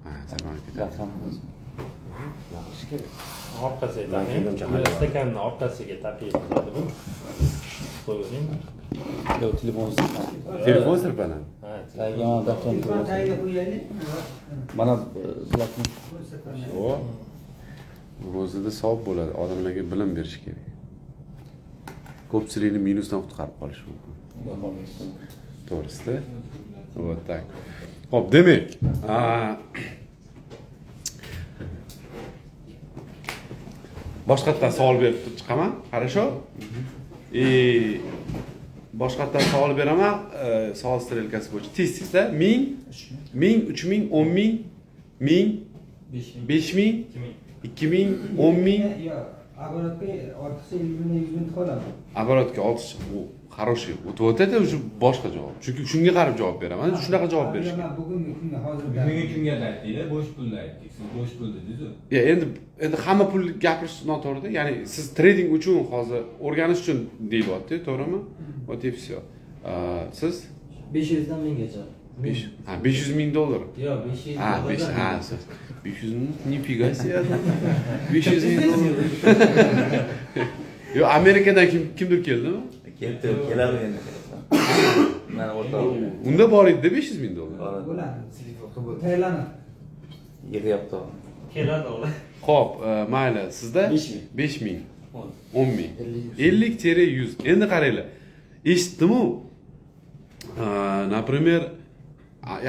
Ha, sirpanib ketadi. Yoqish kerak. Orqasiga Man taqing. kelguncha hali bor. Stakanni orqasiga taqing bo'ladi bu. Qo'yavering. Yo'q, telefon Telefon sirpanadi. Ha, tagiga mana daftarni Telefon qo'yasiz. tagiga qo'yaylik. Mana blokni O ro'zada savob bo'ladi. Odamlarga bilim berish kerak. Ko'pchilikni minusdan qutqarib qolish mumkin. To'g'risida. Вот так. Xo'p, demak, boshqatdan savol berib chiqaman, хорошо? И boshqatdan savol beraman, savol strelkasi bo'yicha tez tezda 1000, 1000, 3000, 10000, 1000, 5000, 2000, 10000. Yo'q, оборот ga ortiqcha 50 mingdan 100 ming qoladi. Оборот ga ortiqcha bu хороший. Вот это уже boshqa javob. Chunki shunga qarab javob beraman. Shunaqa javob berish kerak. Man bugungi kunga hozir Bugungi kunga aytdikda, bo'sh pulni aytdik. Siz bo'sh pul dedingiz-ku. Ya endi hamma pul gapirish noto'g'ri-da. Ya'ni siz trading uchun hozir o'rganish uchun deyilyapti, to'g'rimi? Вот и все. Siz 500 dan 1000gacha. 5, ha, 500 ming dollar. Yo'q, 500 Ha, 5, ha, siz 500 ming, нифига себе. 500 ming dollar. Yo'q, Amerikadan kimdir keldimi? Keldi, keladi endi. Mana o'rtog'im. Unda bor edi 500 ming dollar. Boradi. Bo'ladi. Tayyorlanadi. Yig'yapti. Keladi ular. Xo'p, mayli, sizda 5 ming. 5 ming. 10 ming. 50-100. Endi qaranglar. Eshitdim-u. Например,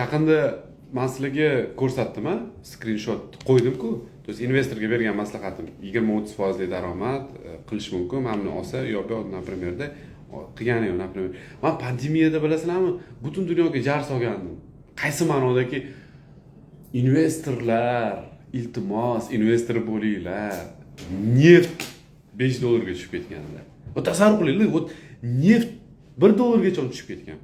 yaqinda man sizlarga ko'rsatdim, a, skrinshot qo'ydim-ku. То есть investorga bergan maslahatim 20-30 foizli daromad qilish mumkin. Mana buni olsa, yo bu yoq, например da qilgani yo'q, например. Man pandemiyada bilasizlarmi, butun dunyoga jar solgandim. Qaysi ma'nodaki investorlar, iltimos, investor bo'linglar. Neft 5 dollarga tushib ketganda. Вот tasavvur qilinglar, вот neft 1 dollargacha tushib ketgan.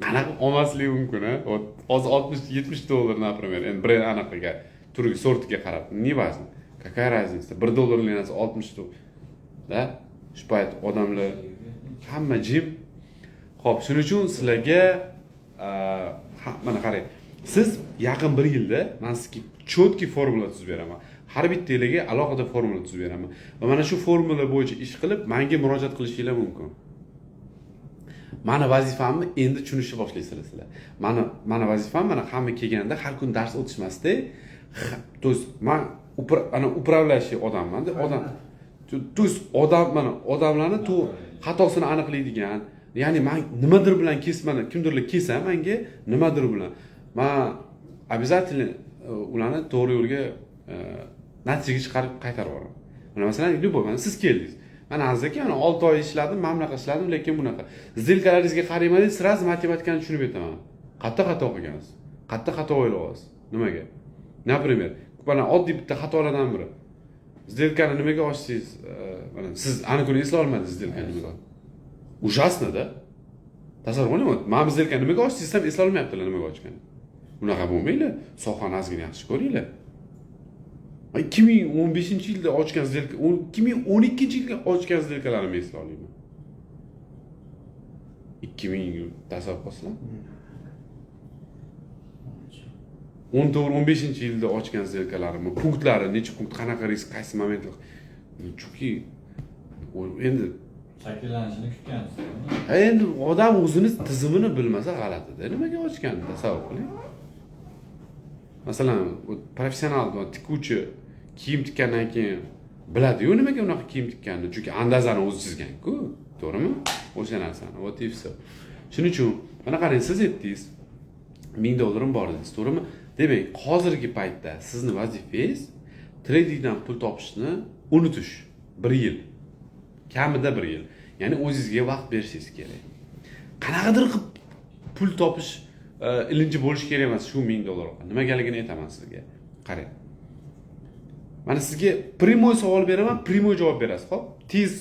Qanaqa olmasligi mumkin, a? Вот hozir 60-70 dollar, например, endi bir anaqaga, turiga, sortiga qarab, не важно. Какая разница? 1 dollarlik narsa 60 dollar. Да? Shu payt odamlar hamma jim. Xo'p, shuning uchun sizlarga mana qarang. Siz yaqin bir yilda men sizga четкий formula tuzib beraman. Har bittanglarga alohida formula tuzib beraman. Va mana shu formula bo'yicha ish qilib, menga murojaat qilishinglar mumkin. Mani vazifamni endi tushunishni boshlaysizlar sizlar. Mani vazifam mana hamma kelganda har kun dars o'tishmasda, то есть man ana управляющий odammanda, odam. То есть odam mana odamlarni xatosini aniqlaydigan, ya'ni man nimadir bilan mana kimdirlar kelsa menga nimadir bilan man обязательно ularni to'g'ri yo'lga natijaga chiqarib qaytarib yuboraman. Mana masalan, любой, mana siz keldingiz. Mana Aziz aka, mana 6 oy ishladim, mana bunaqa ishladim, lekin bunaqa. Сделка laringizga qarayman, сразу matematikani tushunib yetaman. Qayerda xato qilgansiz? Qayerda xato o'ylayapsiz? Nimaga? Например, mana oddiy bitta xatolardan biri. Сделка ni nimaga ochdingiz? Mana siz aniq kuni esla olmadingiz сделка ni nimaga. Ужасно da. Tasavvur qiling, mana bu сделка ni nimaga ochdingiz desam esla olmayaptilar nimaga ochganini. Unaqa bo'lmanglar, sohani ozgina yaxshi ko'ringlar. 2015-yilda ochgan сделка, 2012-yilda ochgan сделка larimni esla olmayman. 2000 tasavvur qilasizlarmi? 14, 15-yilda ochgan сделка larimni punktlari, necha punkt, qanaqa risk, qaysi momentda. Chunki endi Shakllanishini kutgansiz. Ha, endi odam o'zini tizimini bilmasa g'alatida. Nimaga ochganini tasavvur qiling. Masalan, professional tikuvchi kiyim tikkandan keyin biladi-yu nimaga unaqa kiyim tikkanini, chunki andazani o'zi chizgan-ku, to'g'rimi? O'sha narsani. Вот и всё. Shuning uchun mana qarang, siz aytdingiz, 1000 dollarim bor dedingiz, to'g'rimi? Demak, hozirgi paytda sizni vazifangiz tradingdan pul topishni unutish. 1 yil. Kamida 1 yil. Ya'ni o'zingizga vaqt berishingiz kerak. Qanaqadir qilib pul topish ilinji bo'lishi kerak emas shu 1000 dollar. Nimagaligini aytaman sizga. Qarang. Mana sizga прямой savol beraman, прямой javob berasiz, xo'p? Tez,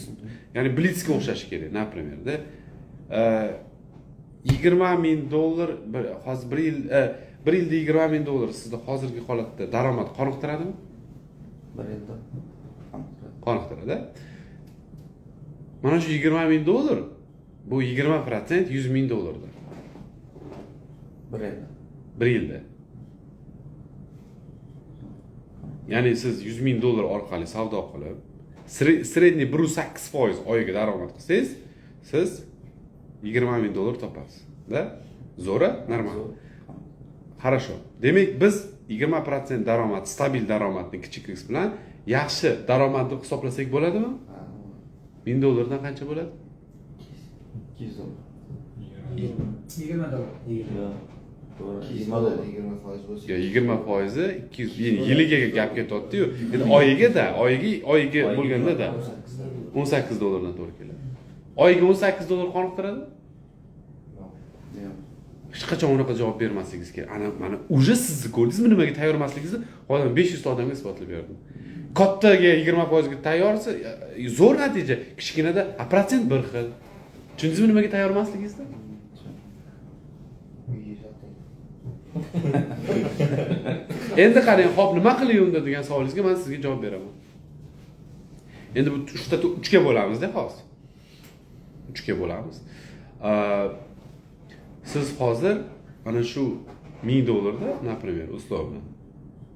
ya'ni blitsga o'xshashi kerak, например, da. 20 ming dollar bir hozir bir yil, bir yilda 20 ming dollar sizda hozirgi holatda daromad qoniqtiradimi? Bir yilda qoniqtiradi. Qoniqtiradi. Mana shu 20 ming dollar bu 20% 100 ming dollardir. Bir yilda. Bir yilda. Ya'ni siz 100 ming dollar orqali savdo qilib, средний 1,8% oyiga daromad qilsangiz, siz 20 ming dollar topasiz. Да? Zo'ra, normal. Хорошо. Demak, biz 20% daromad, stabil daromadni kichik risk bilan yaxshi daromad deb hisoblasak bo'ladimi? 1000 dollardan qancha bo'ladi? 200 dollar. 20 dollar. Yo'q. To'g'ri. 20 dollar, 20% bo'lsa. Yo, 20% 200, ya'ni yiliga gap ketyapti-yu. Endi oyiga-da, oyiga bo'lganda-da 18 dollardan to'g'ri keladi. Oyiga 18 dollar qoniqtiradi? Yo'q. Hech qachon unaqa javob bermasligingiz kerak. Ana mana уже sizni ko'rdingizmi nimaga tayyor emasligingizni? Hozir 500 ta odamga isbotlab berdim. Kattaga 20% ga tayyorsa, zo'r natija. Kichkinada protsent bir xil. Tushundingizmi nimaga tayyor emasligingizni? Uyga soting. Endi qarang, xo'p, nima qilay unda degan savolingizga men sizga javob beraman. Endi bu uchta uchga bo'lamiz-da hozir. Uchga bo'lamiz. Siz hozir mana shu 1000 dollarda, например, условно,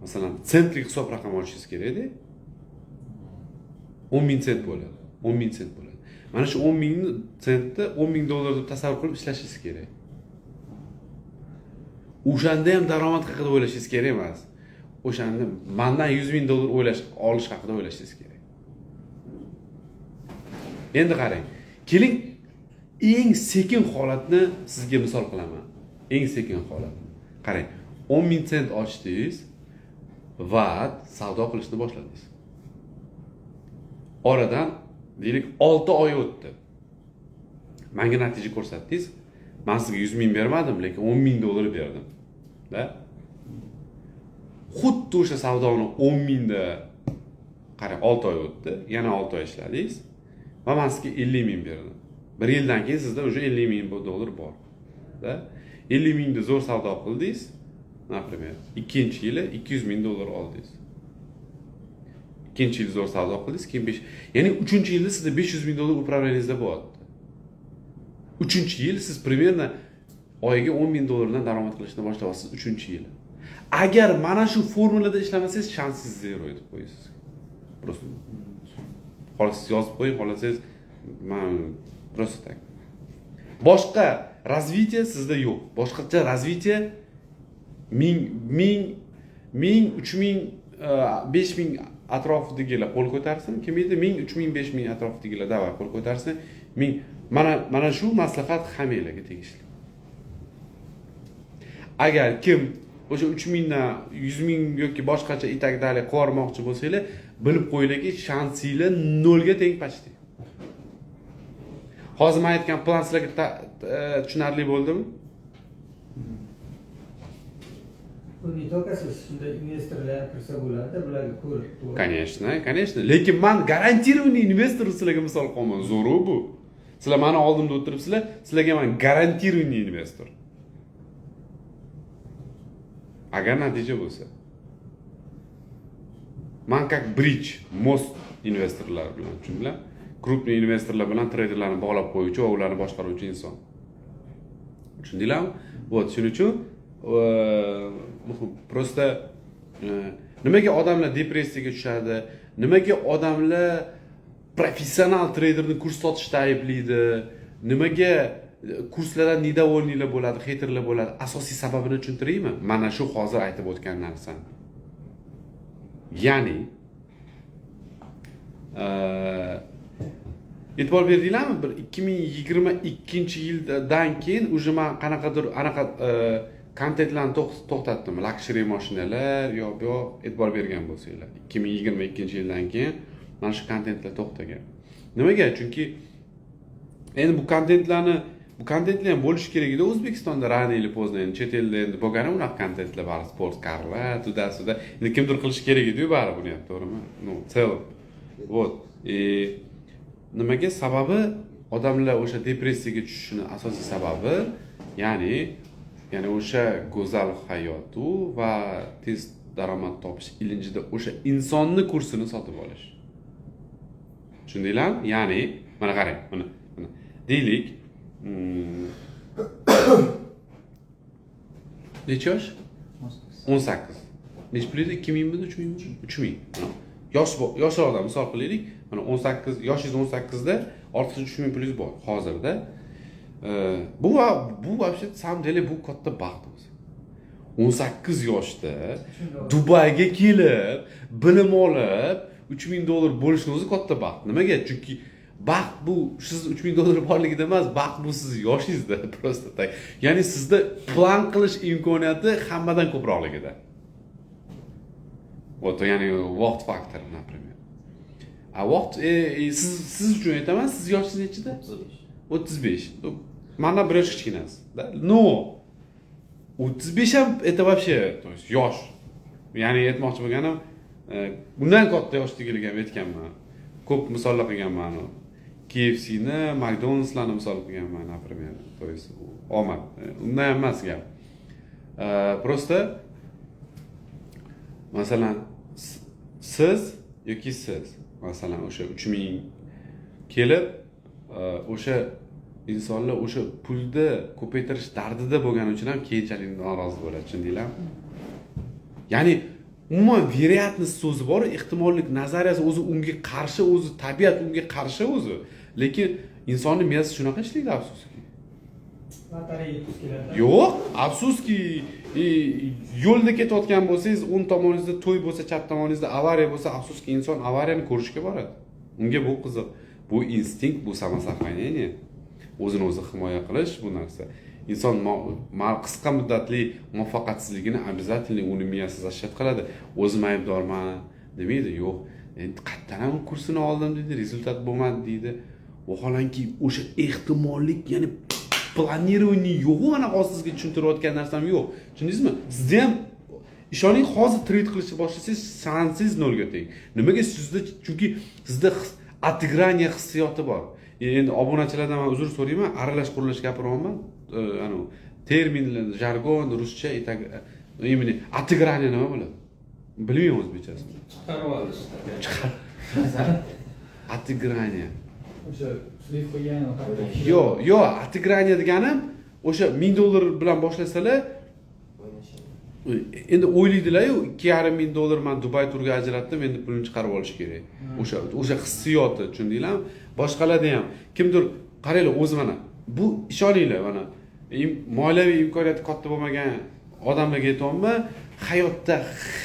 masalan, sentlik hisob raqam ochishingiz kerakda. 10 ming sent bo'ladi. 10 ming sent bo'ladi. Mana shu 10 ming sentni 10 ming dollar deb tasavvur qilib ishlashingiz kerak. O'shanda ham daromad haqida o'ylashingiz kerak emas. O'shanda mandan 100 ming dollar o'ylash, olish haqida o'ylashingiz kerak. Endi qarang. Keling, eng sekin holatni sizga misol qilaman. Eng sekin holat. Qarang, 10 ming sent ochdingiz va savdo qilishni boshladingiz. Oradan deylik 6 oy o'tdi. Menga natija ko'rsatdingiz. Men sizga 100 ming bermadim, lekin 10 ming dollar berdim. Da? Xuddi o'sha savdoni 10 mingda, qarang, 6 oy o'tdi, yana 6 oy ishladingiz va men sizga 50 ming berdim. Bir yildan keyin sizda уже 50 ming dollar bor. Da? 50 mingda zo'r savdo qildingiz, например, ikkinchi yili 200 ming dollar oldingiz. Ikkinchi yil zo'r savdo qildingiz, keyin 5, ya'ni uchinchi yilda sizda 500 ming dollar управление ngizda bo'lyapti. Uchinchi yil siz примерно oyiga 10 ming dollardan daromad qilishni boshlayapsiz uchinchi yili. Agar mana shu formulada ishlamasangiz, shansingiz zero deb qo'yasiz. Просто xohlasangiz yozib qo'ying, xohlasangiz man просто так. Boshqa развитие sizda yo'q. Boshqacha развитие ming, ming, ming, uch ming, besh ming atrofidagilar qo'l ko'tarsin. Kim edi? 1000, 3000, 5000 atrofidagilar давай qo'l ko'tarsin. Ming, mana shu maslahat hammanglarga tegishli. Agar kim o'sha 3000 dan 100 ming yoki boshqacha и так далее qilib bo'lsanglar, bilib qo'yinglarki, shansinglar nolga teng почти. Hozir men aytgan plan sizlarga tushunarli bo'ldimi? Bu не только siz, shunda investorlar ham kirsa bo'ladi, bularga ko'rib, to'g'ri. Конечно, конечно. Lekin man гарантированный investor sizlarga misol qilyapman. Zo'ru bu. Sizlar mani oldimda o'tiribsizlar, sizlarga man гарантированный investor. Agar natija bo'lsa. Man как bridge, мост investorlar bilan, tushundinglar? Крупный investorlar bilan treyderlarni bog'lab qo'yuvchi va ularni boshqaruvchi inson. Tushundinglarmi? Вот, shuning uchun muhim. Просто nimaga odamlar depressiyaga tushadi? Nimaga odamlar professional treyderni kurs sotishda ayblaydi? Nimaga kurslardan недовольный lar bo'ladi, хейтер lar bo'ladi? Asosiy sababini tushuntiraymi? Mana shu hozir aytib o'tgan narsam. Ya'ni e'tibor berdinglarmi? Bir 2022-yildan keyin уже man qanaqadir anaqa kontentlarni to'xtatdim. Luxury mashinalar, yo bu yoq, e'tibor bergan bo'lsanglar. 2022-yildan keyin mana shu kontentlar to'xtagan. Nimaga? Chunki endi bu kontentlar ham bo'lishi kerak edi O'zbekistonda рано или поздно. Endi chet elda endi bo'lgani unaqa kontentlar bari sport karlar, туда-сюда. Endi kimdir qilishi kerak edi-yu baribir buni ham, to'g'rimi? Ну, в целом. Вот. И nimaga sababi odamlar o'sha depressiyaga tushishini asosiy sababi, ya'ni o'sha go'zal hayotu va tez daromad topish ilinjida o'sha insonni kursini sotib olish. Tushundinglarmi? Ya'ni mana qarang, mana deylik, necha yosh? 18. Nechi pul edi? 2000 midi, 3000 midi? 3000. Yoshroqdan misol qilaylik. Mana 18 yoshingiz, 18 da ortiqcha 3000 pulingiz bor hozirda. Bu вообще, самом деле, bu katta baxt o'zi. 18 yoshda Dubayga kelib, bilim olib, 3000 dollar bo'lishni o'zi katta baxt. Nimaga? Chunki baxt bu siz 3000 dollar borligida emas, baxt bu siz yoshingizda, просто так. Ya'ni sizda plan qilish imkoniyati hammadan ko'proqligida. Вот, ya'ni vaqt faktori, например. A vaqt siz uchun aytaman, siz yoshingiz nechida? 35. Mandan bir yosh kichkinasiz. Но 35 ham это вообще, то есть yosh. Ya'ni aytmoqchi bo'lganim, bundan katta yoshdagilarga ham aytganman. Ko'p misollar qilganman. KFCni, McDonald'slarni misol qilganman, например. То есть omad. Undan ham emas gap. Просто masalan, siz yoki siz masalan o'sha 3000 kelib, o'sha insonlar o'sha pulni ko'paytirish dardida bo'lgani uchun ham keyinchalik norozi bo'ladi, tushundinglarmi? Ya'ni umuman вероятность so'zi bor, ehtimollik nazariyasi o'zi unga qarshi, o'zi tabiat unga qarshi o'zi. Lekin insonning miyasi shunaqa ishlaydi, afsuski. Lotereya yutib keladi. Yo'q, afsuski, yo'lda ketayotgan bo'lsangiz, o'ng tomoningizda to'y bo'lsa, chap tomoningizda avariya bo'lsa, afsuski inson avariyani ko'rishga boradi. Unga bu qiziq. Bu instinkt, bu самосохранение. O'zini o'zi himoya qilish bu narsa. Inson qisqa muddatli muvaffaqiyatsizligini обязательно uni miyasi защищать qiladi. O'zim aybdorman demaydi, yo'q. Endi qayerdan ham kursini oldim deydi, результат bo'lmadi deydi. Vaholanki o'sha ehtimollik, ya'ni планирование yo'q, mana hozir sizga tushuntirayotgan narsam yo'q. Tushundingizmi? Sizda ham ishoning, hozir trade qilishni boshlasangiz, shansingiz nolga teng. Nimaga sizda? Chunki sizda отыграние hissiyoti bor. Endi obunachilardan men uzr so'rayman, aralash qurilish gapiryapman. Anu terminlar, jargon, ruscha, именно отыграние nima bo'ladi? Bilmayman o'zbekchasini. Chiqarib olish. Отыграние. O'sha слив qilgan. Yo'q, yo'q, отыграние deganim o'sha 1000 dollar bilan boshlasalar, endi o'ylaydilar-yu, 2,5 ming dollar men Dubay turga ajratdim, endi pulni chiqarib olish kerak. O'sha hissiyoti, tushundinglarmi? Boshqalarda ham kimdir qaranglar, o'zi mana bu ishoninglar, mana moliyaviy imkoniyati katta bo'lmagan odamlarga aytyapman, hayotda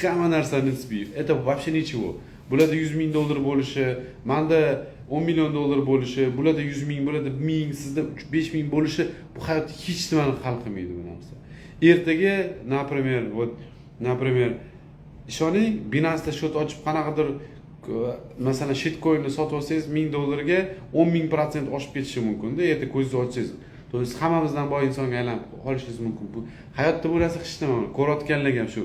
hamma narsa nisbiy. Это вообще ничего. Bularda 100 ming dollar bo'lishi, menda 10 million dollar bo'lishi, bularda 100 ming, bularda 1000, sizda 5 ming bo'lishi bu hayotda hech nimani hal qilmaydi bu narsa. Ertaga, например, вот, например, ishoning, Binance'da счет ochib qanaqadir masalan shitcoinni sotib olsangiz 1000 dollarga 10.000% oshib ketishi mumkin-da, erta ko'zingizni ochsangiz. То есть hammamizdan boy insonga aylanib qolishingiz mumkin. Bu hayotda bu narsa hech nima. Ko'rayotganlarga ham shu.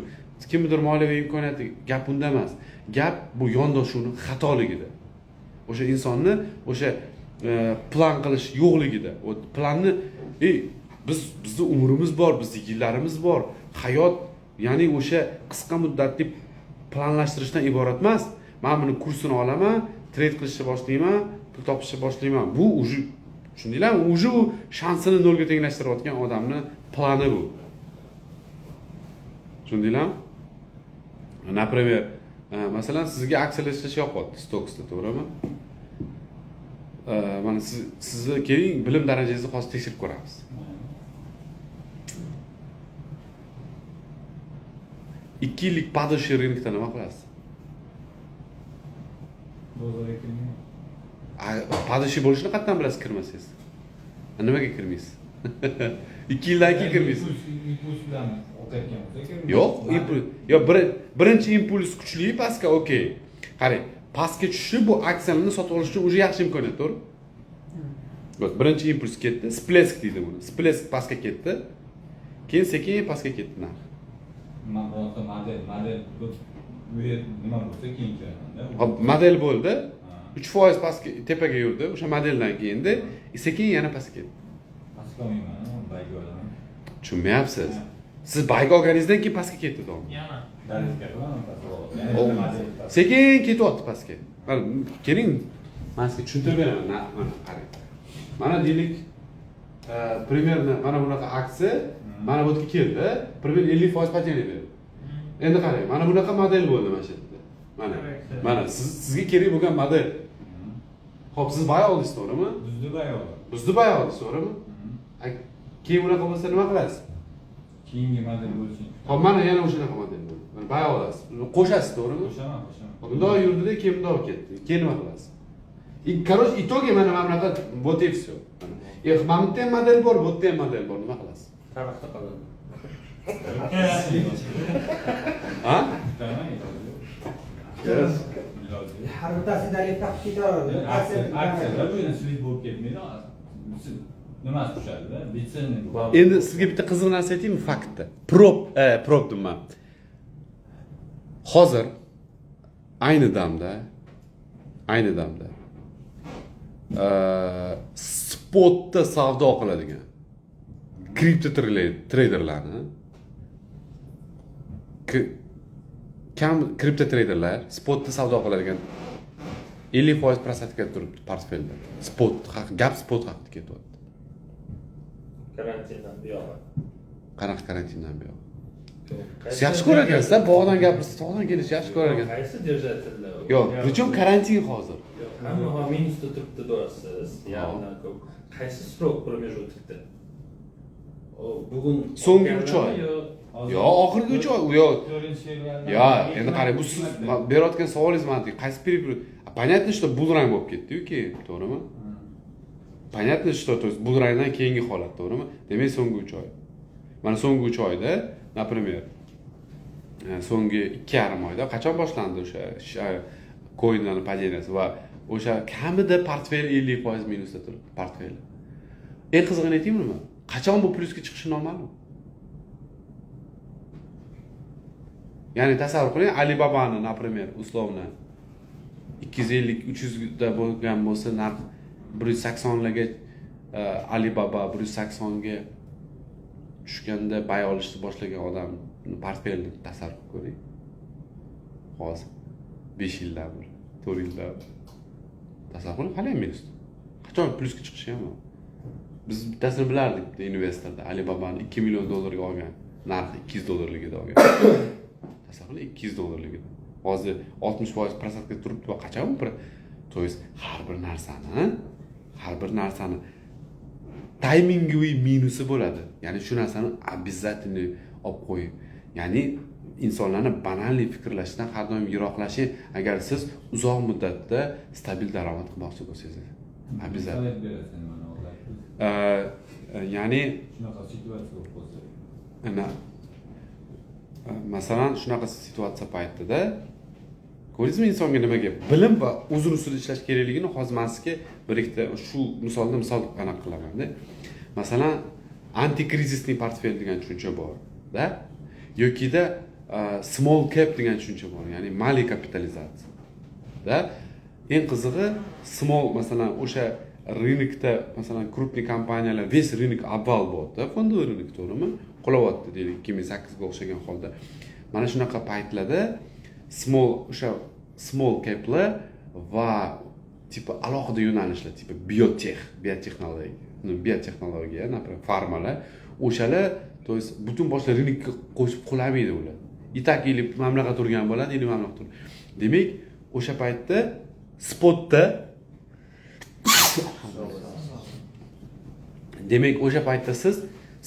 Kimnidir moliyaviy imkoniyati, gap unda emas. Gap bu yondashuvni xatoligida. O'sha insonni o'sha plan qilish yo'qligida. O planni bizni umrimiz bor, bizni yillarimiz bor. Hayot, ya'ni o'sha qisqa muddatli planlashtirishdan iborat emas. Men buni kursini olaman, trade qilishni boshlayman, pul topishni boshlayman. Bu уже, tushundinglarmi? Уже u shansini nolga tenglashtirayotgan odamni plani bu. Tushundinglarmi? Например, masalan, sizga aksiyalar ishlash yoqyapti, Stocksda, to'g'rimi? Mana sizni keling, bilim darajangizni hozir tekshirib ko'ramiz. 2 yillik падающий рынок da nima qilasiz? Bozorga kirmayman. Падающий bo'lishini qayerdan bilasiz kirmasangiz? Nimaga kirmaysiz? 2 yildan keyin kirmaysiz. Impuls bilan otayotgan bo'lsa kirmaysiz. Yo'q, impuls. Yo'q, birinchi impuls kuchli, pastga, okey. Qarang, pastga tushishi bu aksiyalarni sotib olish uchun уже yaxshi imkoniyat, to'g'ri? Вот, birinchi impuls ketdi, всплеск deydi buni. Всплеск pastga ketdi. Keyin sekin pastga ketdi narx. Men birorta model bu yer nima bo'lsa keyin kiraman-da. Hop, model bo'ldi. 3% pastga tepaga yurdi. O'sha modeldan keyinda sekin yana pastga ketdi. Pastga olmayman, bayga olaman. Tushunmayapsiz. Siz bayga olganingizdan keyin pastga ketdi dom. Yana. Dalizga qilaman, pastga olaman. Sekin ketyapti pastga. Mana keling, men sizga tushuntirib beraman. Mana qarang. Mana deylik, примерно mana bunaqa aksiya mana bu yerga keldi. Примерно 50% падение berdi. Endi qarang, mana bunaqa model bo'ldi mana shu yerda. Mana. Mana sizga kerak bo'lgan model. Xo'p, siz buy oldingiz, to'g'rimi? Buzdi buy oldim. Buzdi buy oldingiz, to'g'rimi? Keyin bunaqa bo'lsa nima qilasiz? Keyingi model bo'lishini. Xo'p, mana yana o'shanaqa model bo'ldi. Mana buy olasiz. Qo'shasiz, to'g'rimi? Qo'shaman, qo'shaman. Bundoq yurdida, keyin bundoq ketdi. Keyin nima qilasiz? И, короче, итоге mana bunaqa вот и все. Mana bu yerda ham model bor, bu yerda ham model bor. Nima qilasiz? Tarixda qoladi. Ha? Har bittasi dalil taqib ketaveradi. Aksiyalar bu endi slip bo'lib ketmaydi. Nimasi tushadi-da? Bitsenni. Endi sizga bitta qiziq narsa aytaymi, faktda. Prop deyman. Hozir ayni damda spotda savdo qiladigan kripto treyderlarni kam kripto treyderlar spotda savdo qiladigan 50% prosentka turibdi portfelda. Spot gap spot haqida ketyapti. Karantindan buyog'i. Qanaqa karantindan buyog'i? Siz yaxshi ko'rar ekansizda, bog'dan gapirsiz, tog'dan kelish yaxshi ko'rar ekansiz. Qaysi держательlar? Yo'q, причем karantin hozir. Yo'q, hamma minusda turibdi deyapsiz, yarmidan ko'p. Qaysi срок промежутокda? Bugun so'nggi 3 oy. Yo'q, oxirgi 3 oy. Yo'q. Yo, endi qarang, bu siz berayotgan savolingiz mantiqiy. Qaysi период? Понятно, что bulrang bo'lib ketdi-yu keyin, to'g'rimi? Понятно, что, то есть bulrangdan keyingi holat, to'g'rimi? Demak, so'nggi 3 oy. Mana so'nggi 3 oyda, например, so'nggi 2,5 oyda qachon boshlandi o'sha coinlarning паденияsi va o'sha kamida portfel 50% minusda turibdi portfel. Eng qizig'ini aytaymi nima? Qachon bu plyusga chiqishi noma'lum. Ya'ni tasavvur qiling, Alibabani, например, условно 250-300 da bo'lgan bo'lsa, narx 180 larga, Alibaba 180 ga tushganda bay olishni boshlagan odam portfelini tasavvur qilib ko'ring. Hozir 5 yildan beri, 4 yildan beri. Tasavvur qiling, hali ham minusda. Qachon plyusga chiqishi ham ma'lum. Biz bittasini bilardik, bitta investorda Alibabani $2 million olgan, narxi $200 olgan. Tasavvur qiling, $200. Hozir 60% prosentka turibdi va qachon bu? То есть har bir narsani taymingiy minusi bo'ladi. Ya'ni shu narsani обязательно olib qo'ying. Ya'ni insonlarni banalli fikrlashdan har doim yiroqlashing, agar siz uzoq muddatda stabil daromad qilmoqchi bo'lsangiz. Обязательно. Ya'ni shunaqa situatsiya bo'lib qolsa. Ana masalan, shunaqa situatsiya paytida ko'rdingizmi insonga nimaga bilim va o'zini ustida ishlash kerakligini hozir men sizga bir ikkita shu misolda misol aniq qilaman-da. Masalan, antikrizisli portfel degan tushuncha bor-da, yokida small cap degan tushuncha bor, ya'ni maliy kapitalizatsiya. Da eng qizig'i small, masalan, o'sha rынокda, masalan, крупный kompaniyalar весь рынок обвал bo'ldi, фондовый рынок, to'g'rimi? Qulayapti deylik 2008 ga o'xshagan holda. Mana shunaqa paytlarda small, o'sha small caplar va tipa alohida yo'nalishlar, tipa biotech, biotexnologiya, например, farmalar, o'shalar, то есть butun boshqa rынокka qo'shib qulamaydi ular. Itak или mamlakat turgan bo'ladi, или mamlakat turgan. Demak, o'sha paytda spotda demak, o'sha paytda siz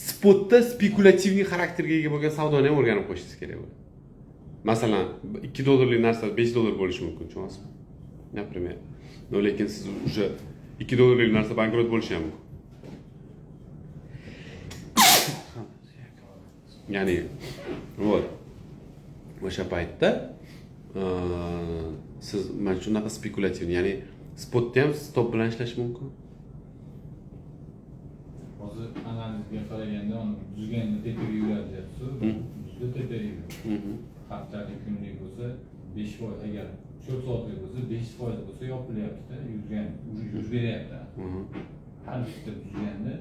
spotda spekulativniy xarakterga ega bo'lgan savdoni ham o'rganib qo'yishingiz kerak bo'ladi. Masalan, $2 narsa $5 bo'lishi mumkin, tushunasizmi? Например. Но lekin siz o'sha $2 narsa bankrot bo'lishi ham mumkin. Ya'ni, вот. O'sha paytda siz mana shunaqa spekulativ, ya'ni spotda ham stop bilan ishlash mumkin. Hozir analizga qaraganda uni buzganda tepaga yuradi deyapsiz. Buzda tepaga yuradi. Haftalik, kunlik bo'lsa 5%, agar 4 soatlik bo'lsa 5% bo'lsa yopilyapti-da, yurgan, yuz beryapti. Har bitta buzganda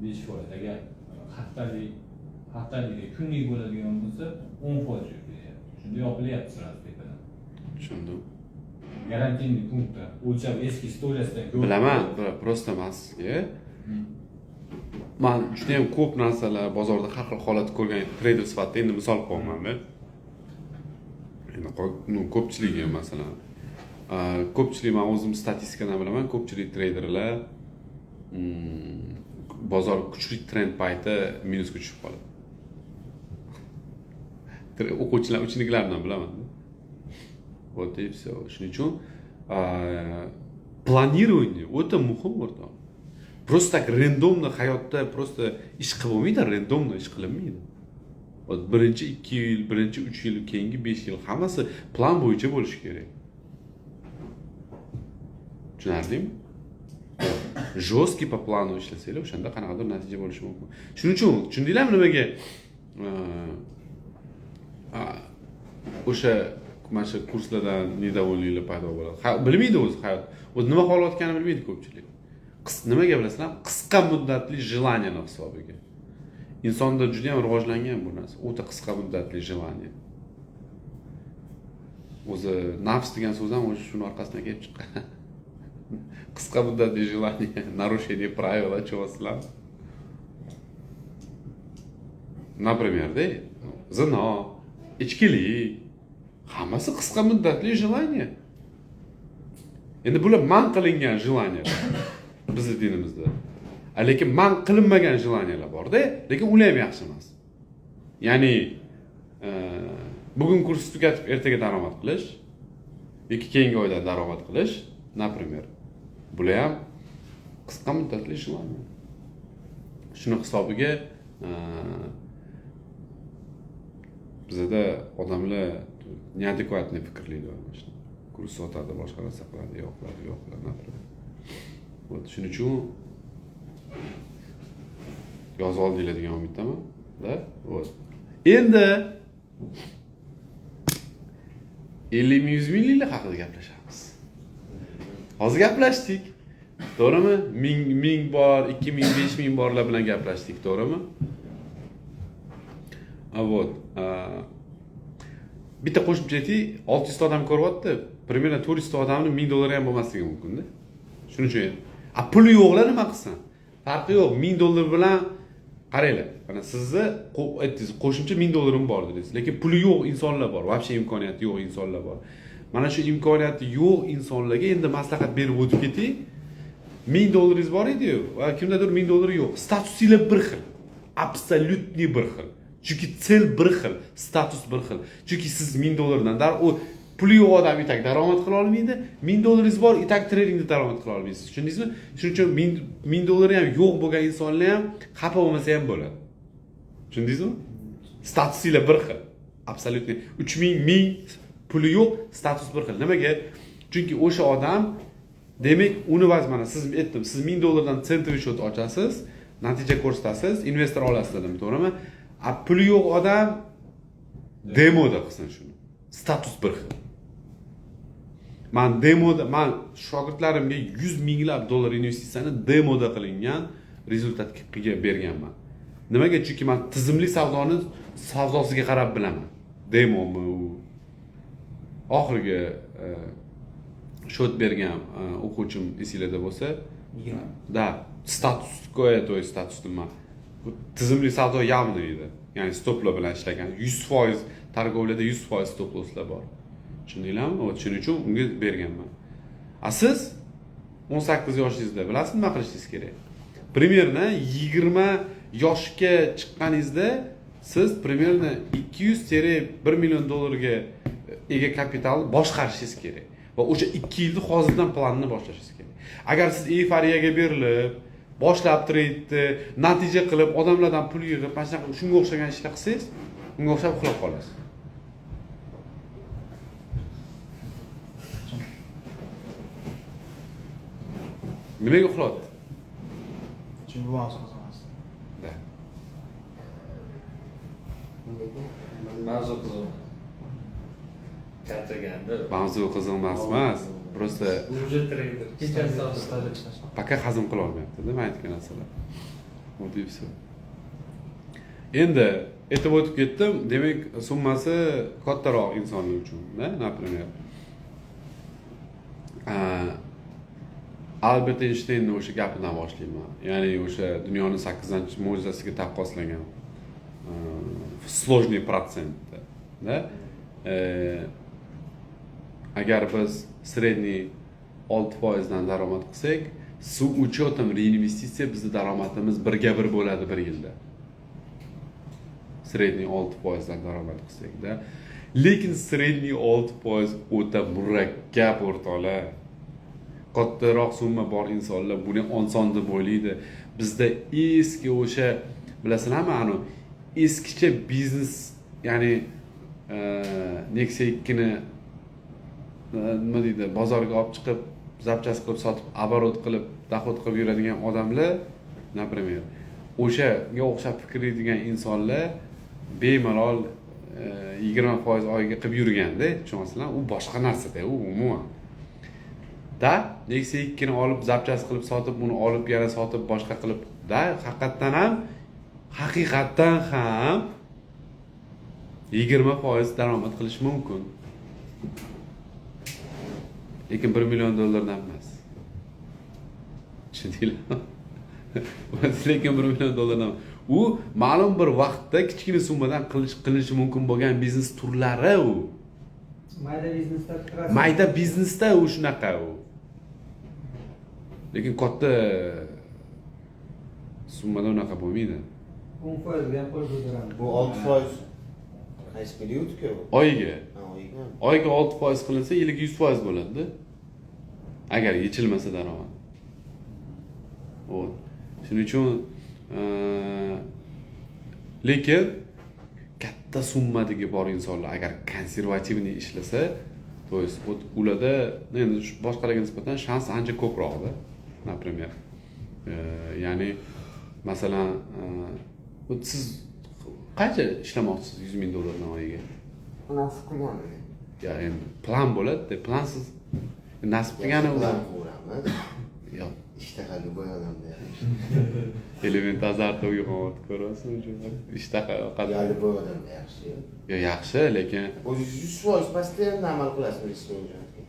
5%, agar haftalik, kunlik bo'ladigan bo'lsa 10% yuz beryapti. Shunda yopilyapti sirasi tepadan. Tushundim. Garantiyli punktda o'lchab eski istoriyasidan ko'rib bilaman, просто emas. Men juda ham ko'p narsalar bozorda har xil holat ko'rgan treyder sifatida endi misol qo'yaman-da. Ну, ko'pchiligi masalan, ko'pchilik, man o'zim statistikadan bilaman, ko'pchilik treyderlar bozor kuchli trend payti minusga tushib qoladi. O'quvchilar, ученик lardan bilaman. Вот и все. Shuning uchun планирование o'ta muhim, o'rtoq. Просто так рандомно hayotda просто ish qilib bo'lmaydi, рандомно ish qilinmaydi. Вот birinchi 2 yil, birinchi 3 yil, keyingi 5 yil hammasi plan bo'yicha bo'lishi kerak. Tushunarlimi? Жесткий по плану ishlasanglar, o'shanda qanaqadir natija bo'lishi mumkin. Shuning uchun tushundinglarmi nimaga o'sha mana shu kurslardan недовольный lar paydo bo'ladi? Bilmaydi o'zi hayot. O'zi nima xohlayotganini bilmaydi ko'pchilik. Nimaga bilasizlarmi? Qisqa muddatli желание hisobiga. Insonda juda ham rivojlangan bu narsa. O'ta qisqa muddatli желание. O'zi nafs degan so'z ham o'sha shuni orqasidan kelib chiqqan. Qisqa muddatli желание, нарушение правила, tushunyapsizlarmi? Например, да, zino, ichkilik, hammasi qisqa muddatli желание. Endi bular man qilingan желание bizni dinimizda. Lekin man qilinmagan желание lar bor-da, lekin ular ham yaxshi emas. Ya'ni bugun kursni tugatib ertaga daromad qilish yoki keyingi oyda daromad qilish, например, bular ham qisqa muddatli желание. Shuni hisobiga bizada odamlar неадекватный fikrlaydi. Kurs sotadi, boshqa narsa qiladi, yo'q qiladi, yo'q qiladi, например. Вот shuning uchun yozib oldinglar degan umiddaman, da? Вот. Endi 50 ming, 100 mingliklar haqida gaplashamiz. Hozir gaplashdik. To'g'rimi? 1000 bor, 2000, 5000 borlar bilan gaplashdik, to'g'rimi? Вот. Bitta qo'shimcha aytay, 600 ta odam ko'ryapti, примерно 400 ta odamni 1000 dollar ham bo'lmasligi mumkin-da. Shuning uchun, puli yo'qlar nima qilsin? Farqi yo'q, 1000 dollar bilan qaranglar. Mana sizni aytdingiz, qo'shimcha 1000 dollarim bor dedingiz, lekin puli yo'q insonlar bor, вообще imkoniyati yo'q insonlar bor. Mana shu imkoniyati yo'q insonlarga endi maslahat berib o'tib ketay. 1000 dollaringiz bor edi-yu, va kimdadir 1000 dollari yo'q. Statusinglar bir xil. Absolyutniy bir xil. Chunki sel bir xil, status bir xil. Chunki siz 1000 dollardan u puli yo'q odam itak daromad qila olmaydi. 1000 dollaringiz bor, itak tradingda daromad qila olmaysiz. Tushundingizmi? Shuning uchun 1000 dollari ham yo'q bo'lgan insonlar ham xafa bo'lmasa ham bo'ladi. Tushundingizmi? Statusinglar bir xil. Absolyutniy 3000, 1000 puli yo'q, status bir xil. Nimaga? Chunki o'sha odam, demak, uni mana siz aytdim, siz 1000 dollardan centovый счет ochasiz, natija ko'rsatasiz, investor olasiz dedim, to'g'rimi? Puli yo'q odam demoda qilsin shuni. Status bir xil. Man demoda, man shogirdlarimga 100 minglab dollar investitsiyani demoda qilingan rezultatga berganman. Nimaga? Chunki man tizimli savdoni savdosiga qarab bilaman. Demomi u? Oxirgi shot bergan o'quvchim esinglarda bo'lsa, da, status quo, to есть status nima? Tizimli savdo явно edi. Ya'ni stoplar bilan ishlagan. 100% торговля da 100% stop losslar bor. Tushundinglarmi? Вот shuning uchun unga berganman. A siz 18 yoshingizda bilasizmi nima qilishingiz kerak? Примерно 20 yoshga chiqqaningizda siz примерно 200-1 million dollarga ega kapitalni boshqarishingiz kerak. Va o'sha 2 yilni hozirdan planini boshlashingiz kerak. Agar siz eyforiyaga berilib, boshlab treydni natija qilib, odamlardan pul yig'ib, mana shunaqa shunga o'xshagan ishlar qilsangiz, unga o'xshab uxlab qolasiz. Nimaga uxlatdi? Chunki bu mavzu qiziqmas. Da. Mavzu qiziq. Charchaganda. Mavzu qiziq emas. Просто уже treyder. Пока hazm qila olmayapti-da, men aytgan narsalar. Вот и всё. Endi aytib o'tib ketdim, demak, summasi kattaroq insonlar uchun, da, например. Albert Eynshteynni o'sha gapidan boshlayman. Ya'ni o'sha dunyoni 8-mo'jizasiga taqqoslagan сложный процент da. Agar biz средний 6%dan daromad qilsak, с учетом реинвестиция bizni daromadimiz 1:1 bo'ladi bir yilda. Средний 6%dan daromad qilsak-da. Lekin средний 6% o'ta murakkab, o'rtoqlar. Kattaroq summa bor insonlar buni oson deb o'ylaydi. Bizda eski o'sha, bilasizlarmi, anu eskicha biznes, ya'ni Nexia 2ni nima deydi, bozorga olib chiqib, запчасть qilib sotib, оборот qilib, доход qilib yuradigan odamlar, например, o'shanga o'xshab fikrlaydigan insonlar bemalol 20% oyiga qilib yurganda, tushunyapsizlar, u boshqa narsada, u umuman. Da, Nexia 2ni olib, запчасть qilib sotib, uni olib yana sotib, boshqa qilib, da, haqiqatdan ham 20% daromad qilish mumkin. Lekin 1 million dollardan emas. Tushundinglarmi? Lekin 1 million dollardan. U ma'lum bir vaqtda kichkina summadan qilinishi mumkin bo'lgan biznes turlari u. Mayda biznesda turasiz. Mayda biznesda u shunaqa u. Lekin katta summada unaqa bo'lmaydi. 10%ga ham qo'l ko'taramiz. Bu 6% qaysi период ga bu? Oyiga. Ha, oyiga. Oyiga 6% qilinsa, yiliga 100% bo'ladi-da. Agar yechilmasa daromad. Вот. Shuning uchun lekin katta summadagi bor insonlar agar консервативный ishlasa, то есть вот ularda endi boshqalarga nisbatan shans ancha ko'proqda, например. Ya'ni masalan, вот siz qancha ishlamoqchisiz 100 ming dollardan oyiga? Nasib qilgani. Ya endi plan bo'ladi-da, plansiz nasib qilgani u. Plan qilamiz. Yo'q. Ishtaha любой odamda. Элемент азарта uyg'onyapti, ko'ryapsizmi? Ishtaha Ya любой odamda yaxshi. Yo, yaxshi, lekin O'zingiz 100% постоянно amal qilasizmi risk managementga?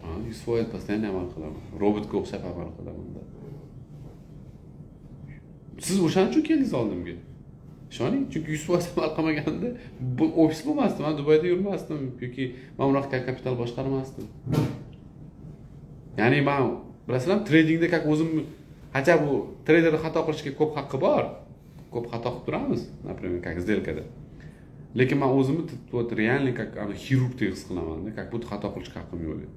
Ha, 100% постоянно amal qilaman. Robotga o'xshab amal qilaman. Siz o'shaning uchun keldingiz oldimga. Ishoning, chunki 100% amal qilmaganda bu ofis bo'lmasdi, man Dubayda yurmasdim yoki man unaqa kapital boshqarmasdim. Ya'ni man, bilasizlarmi, tradingda как o'zim, хотя bu treyderda xato qilishga ko'p haqqi bor. Ko'p xato qilib turamiz, например, как сделка da. Lekin man o'zimni вот реально как ana xirurgdek his qilaman-da, как будто xato qilishga haqqim yo'q deb.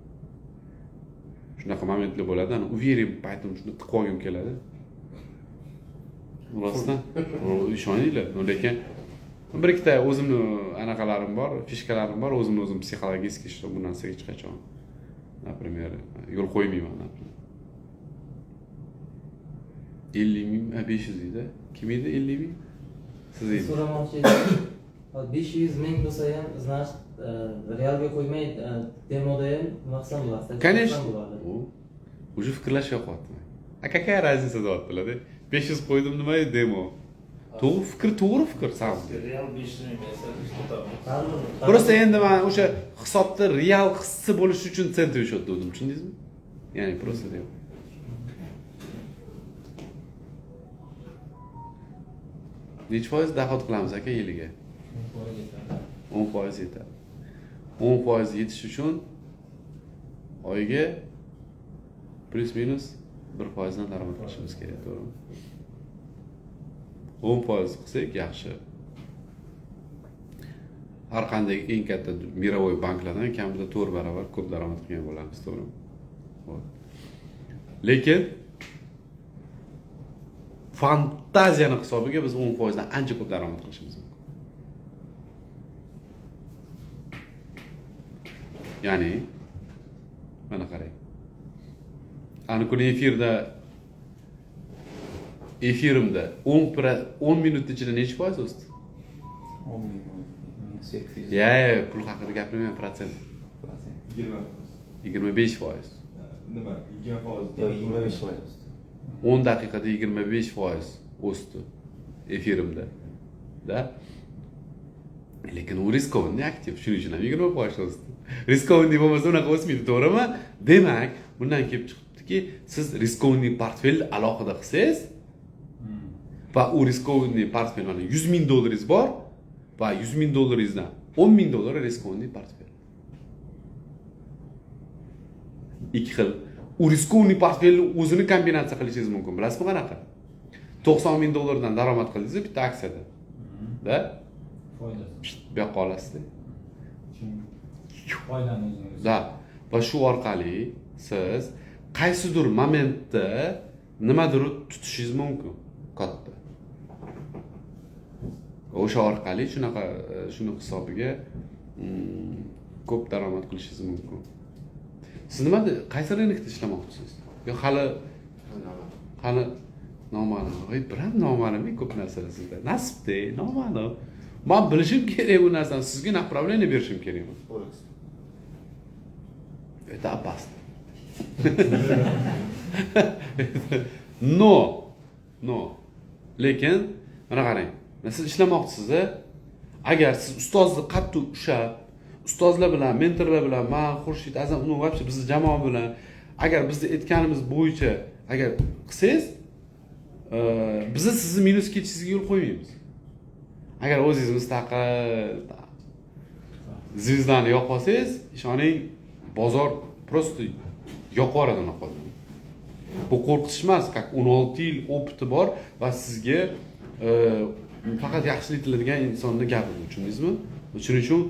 Shunaqa momentlar bo'ladi, ana уверен paytim shuni tiqib olgim keladi. Rostdan, ishoninglar, lekin bir ikkita o'zimni anaqalarim bor, фишка larim bor, o'zimni o'zim психологически, что bu narsaga hech qachon, например, yo'l qo'ymayman, например. 50 ming, 500 edi. Kim edi 50 ming? Siz edingiz. So'ramoqchi edim. 500 ming bo'lsa ham, значит, realga qo'ymay, demoda ham nima qilsam bo'ladi? Конечно. Bo'ladi. Уже fikrlash yoqyapti. А какая разница deyaptilar-da. 500 qo'ydim, nima edi demo. To'g'ri fikr, to'g'ri fikr, самом деле. Real 500 ming bersa ishlatamiz. Baribir. Просто endi man o'sha hisobda real hissi bo'lishi uchun центовый счет dedim, tushundingizmi? Ya'ni просто deb. Nechi foiz доход qilamiz, aka, yiliga? 10% yetadi. 10% yetish uchun oyiga плюс минус 1%dan daromad qilishimiz kerak, to'g'rimi? 10% qilsak yaxshi. Har qanday eng katta мировой banklardan kamida 4 barobar ko'p daromad qilgan bo'lamiz, to'g'rimi? Вот. Lekin fantaziyani hisobiga biz 10%dan ancha ko'p daromad qilishimiz mumkin. Ya'ni mana qarang. Ani kuni efirimda 10 minut ichida nechi foiz o'sdi? 10 ming, 800. Ya, pul haqida gapirmayman, protsent. Protsent. 20. 25%. Nima? 20%. Yo'q, 25%. 10 daqiqada 25% o'sdi efirimda. Da? Lekin u рискованный aktiv, shuning uchun ham 20% o'sdi. Рискованный bo'lmasa unaqa o'smaydi, to'g'rimi? Demak, bundan kelib chiqibdiki, siz рискованный portfel alohida qilsangiz va u рискованный portfel, mana 100 ming dollaringiz bor va 100 ming dollaringizdan 10 ming dollari рискованный portfel. Ikki xil. U рисковый portfelni o'zini kombinatsiya qilishingiz mumkin. Bilasizmi qanaqa? 90 000 dollardan daromad qildingiz bitta aksiyada. Да? Foydasi. Bu yoqqa olasizda. Foydani o'zingiz. Да. Va shu orqali siz qaysidir momentda nimadir tutishingiz mumkin katta. O'sha orqali shunaqa shuni hisobiga ko'p daromad qilishingiz mumkin. Siz nimada, qaysi рынок da ishlamoqchisiz? Yo hali noma'lum. Voy, biram noma'lum ko'p narsalar sizda. Nasibda, noma'lum. Man bilishim kerak bu narsani, sizga направление berishim kerakmi? Forex. Это опасно. Но, lekin mana qarang, mana siz ishlamoqchisiz, agar siz ustozni qattiq ushlab, ustozlar bilan, mentorlar bilan, man, Xurshid, Azam, ну вообще bizni jamoa bilan, agar bizni aytganimiz bo'yicha agar qilsangiz, bizni sizni minus ketishingizga yo'l qo'ymaymiz. Agar o'zingiz mustaqil звезда ni yoqib olsangiz, ishoning, bozor просто yoqib yuboradi unaqa odamni. Bu qo'rqitish emas, как 16 yil опыт i bor va sizga faqat yaxshilik tiladigan insonni gapi bu, tushundingizmi? Shuning uchun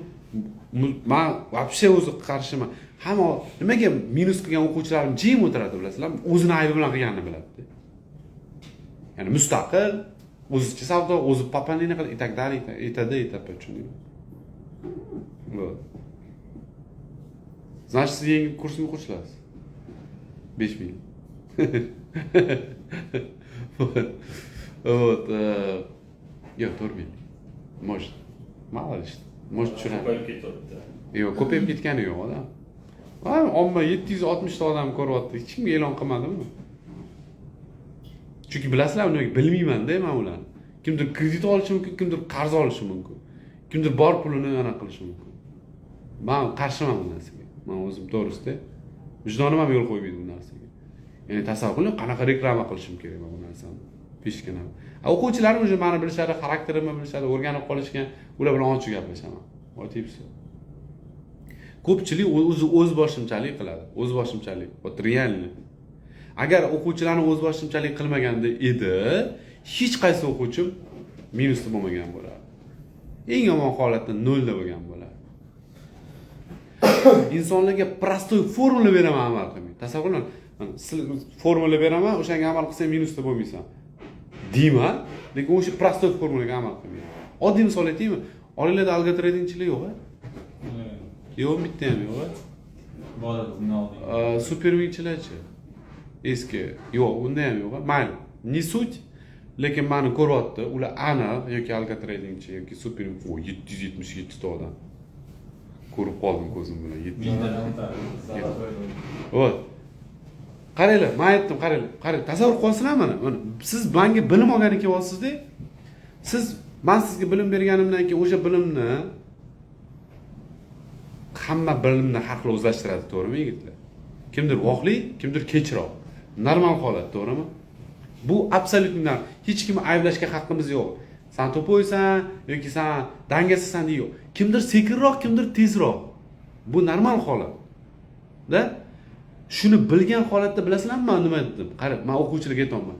man вообще o'zi qarshiman. Hamma nimaga minus qilgan o'quvchilarim jim o'tiradi, bilasizlarmi? O'zini aybi bilan qilganini biladida. Ya'ni mustaqil, o'zicha savdo, o'zi пополнение qiladi и так далее, и т.д. и т.п. tushundingmi? Вот. Значит, siz yangi kursimga qo'shilasiz. 5000. Вот. Вот. Yo'q, 4000. Может. Мало ли что. Может, tushiradi. Ko'payib ketyapti. Yo'q, ko'payib ketgani yo'q odam. Va omma 760 ta odam ko'ryapti. Hech kimga e'lon qilmadimmi? Chunki bilasizlar, nimaga bilmayman-da man ularni. Kimdir kredit olishi mumkin, kimdir qarz olishi mumkin. Kimdir bor pulini anaqa qilishi mumkin. Man qarshiman bu narsaga. Man o'zim to'g'risida vijdonim ham yo'l qo'ymaydi bu narsaga. Ya'ni tasavvur qiling, qanaqa reklama qilishim kerak man bu narsani. Peshkina. A o'quvchilarim уже mani bilishadi, xarakterimni bilishadi, o'rganib qolishgan, ular bilan ochiq gaplashaman. Вот и всё. Ko'pchilik o'zi o'z boshimchalik qiladi. O'z boshimchalik. Вот реально. Agar o'quvchilarni o'z boshimchalik qilmaganda edi, hech qaysi o'quvchim minusda bo'lmagan bo'lardi. Eng yomon holatda nolda bo'lgan bo'lardi. Insonlarga простой formula beraman, amal qilmay. Tasavvur qiling, mana formula beraman, o'shanga amal qilsang minusda bo'lmaysan. Deyman, lekin o'sha простой formulaga amal qilmaydi. Oddiy misol aytaymi? Oilada algo tradingchilar yo'q, a? Yo'q, bitta ham yo'q, a? Bor edi bundan oldin. Superwingchilarchi? Eski. Yo'q, unda ham yo'q. Mayli. Не суть. Lekin mani ko'ryapti, ular aniq yoki algo tradingchi yoki super, o 777 ta odam. Ko'rib qoldim ko'zim bilan. 700. Mingtadan o'tadi. Вот. Qaranglar, men aytdim, qaranglar, qarang, tasavvur qilsanglar mana, mana siz menga bilim olgani kelyapsizda. Siz, men sizga bilim berganimdan keyin o'sha bilimni, hamma bilimni har xil o'zlashtiradi, to'g'rimi, yigitlar? Kimdir vaqtli, kimdir kechroq. Normal holat, to'g'rimi? Bu абсолютно hech kimni ayblashga haqqimiz yo'q. San тупой san yoki san dangasasan degan yo'q. Kimdir sekinroq, kimdir tezroq. Bu normal holat. Да? Shuni bilgan holatda bilasizlarmi man nima dedim? Qarang, man o'quvchilarga aytyapman.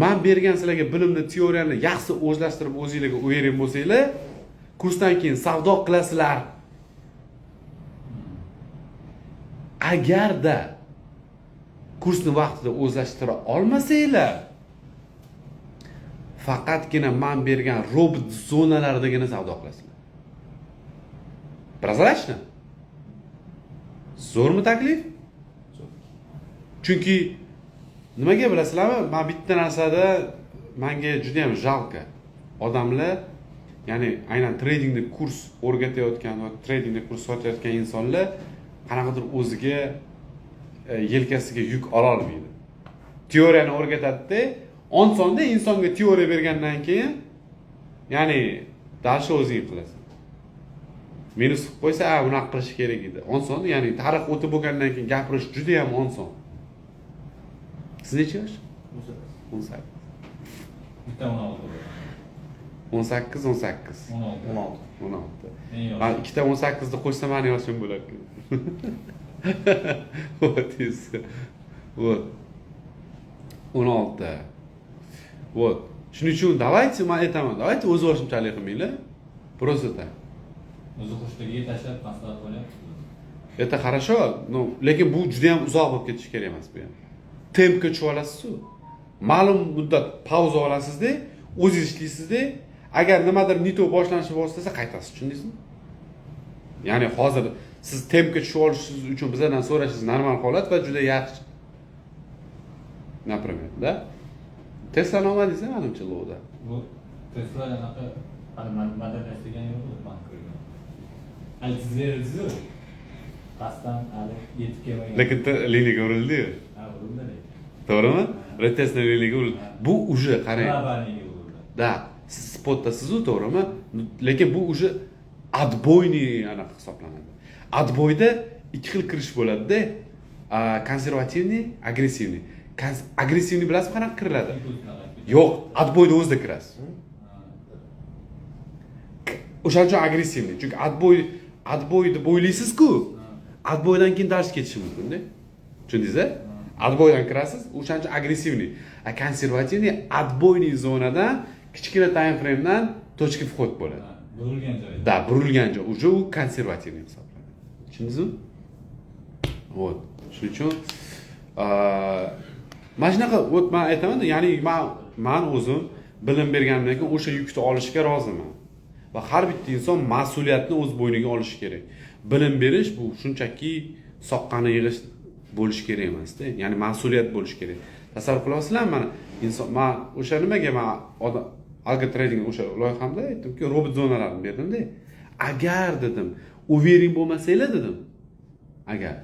Man bergan sizlarga bilimni, teoriyani yaxshi o'zlashtirib o'zinglarga уверен bo'lsanglar, kursdan keyin savdo qilasizlar. Agarda kursni vaqtida o'zlashtira olmasanglar, faqatgina man bergan robot zonalaridagina savdo qilasizlar. Прозрачно? Zo'rmi taklif? Chunki nimaga bilasizlarmi? Men bitta narsada menga juda ham жалко. Odamlar, ya'ni aynan tradingda kurs o'rgatayotgan va tradingda kurs sotayotgan insonlar qanaqadir o'ziga yelkasiga yuk ola olmaydi. Teoriyani o'rgatadi-da, osonda insonga teoriya bergandan keyin, ya'ni дальше o'zing qilasan. Minus qilib qo'ysa, a, bunaqa qilish kerak edi. Oson, ya'ni tarix o'tib bo'lgandan keyin gapirish juda ham oson. Siz necha yosh? 18. Bitta 16 bo'ladi. 18, 18. 16. 16. Eng yoshi. Man ikkita 18 ni qo'shsam mani yoshim bo'lar ekan. Вот и все. Вот. 16. Вот. Shuning uchun давайте, man aytaman, давайте o'zboshimchalik qilmanglar. Просто так. O'zi xushligiga tashlab maslahat bo'lyapti. Это хорошо, но lekin bu juda ham uzoq bo'lib ketishi kerak emas bu ham. Tempga tushib olasiz-ku. Ma'lum muddat pauza olasizda, o'zingiz ishlaysizda, agar nimadir не то boshlanishni boshlasa qaytasiz, tushundingizmi? Ya'ni hozir siz tempga tushib olishingiz uchun bizlardan so'rashingiz normal holat va juda yaxshi. Например, да? Teslani olmadingiz, manimcha, lowda. Bu Tesla anaqa hali modellashtirgani yo'q, man ko'rgan. Hali chizib, pastdan hali yetib kelmagan. Lekin liniyaga urildi-yu. Ha, urildi lekin. To'g'rimi? Retest liniyaga urildi. Bu уже qarang. Globalniga urildi. Да, siz spotdasiz-u, to'g'rimi? Lekin bu уже отбойный anaqa hisoblanadi. Отбой da ikki xil kirish bo'ladi-da. Консервативный, агрессивный. Агрессивный bilasizmi qanaqa kiriladi? Yo'q, отбой da o'zida kirasiz. O'shaning uchun агрессивный. Chunki отбой deb o'ylaysiz-ku. Отбой dan keyin dars ketishi mumkin-da. Tushundingiz-a? Отбой dan kirasiz, o'shaning uchun агрессивный. А консервативный отбойный zonadan kichkina time frame'dan точка вход bo'ladi. Burilgan joy. Да, burilgan joy. Уже u консервативный hisoblanadi. Tushundingizmi? Вот. Shuning uchun mana shunaqa, вот men aytaman, ya'ni man o'zim bilim berganimdan keyin o'sha yukni olishga roziman. Va har bitta inson mas'uliyatni o'z bo'yniga olishi kerak. Bilim berish bu shunchaki soqqani yig'ish bo'lishi kerak emas-da. Ya'ni mas'uliyat bo'lishi kerak. Tasavvur qilasizlarmi, mana inson, men o'sha nimaga men algo trading o'sha loyihamda aytdimki, robot zonalarini berdim-da. Agar dedim, уверен bo'lmasanglar dedim. Agar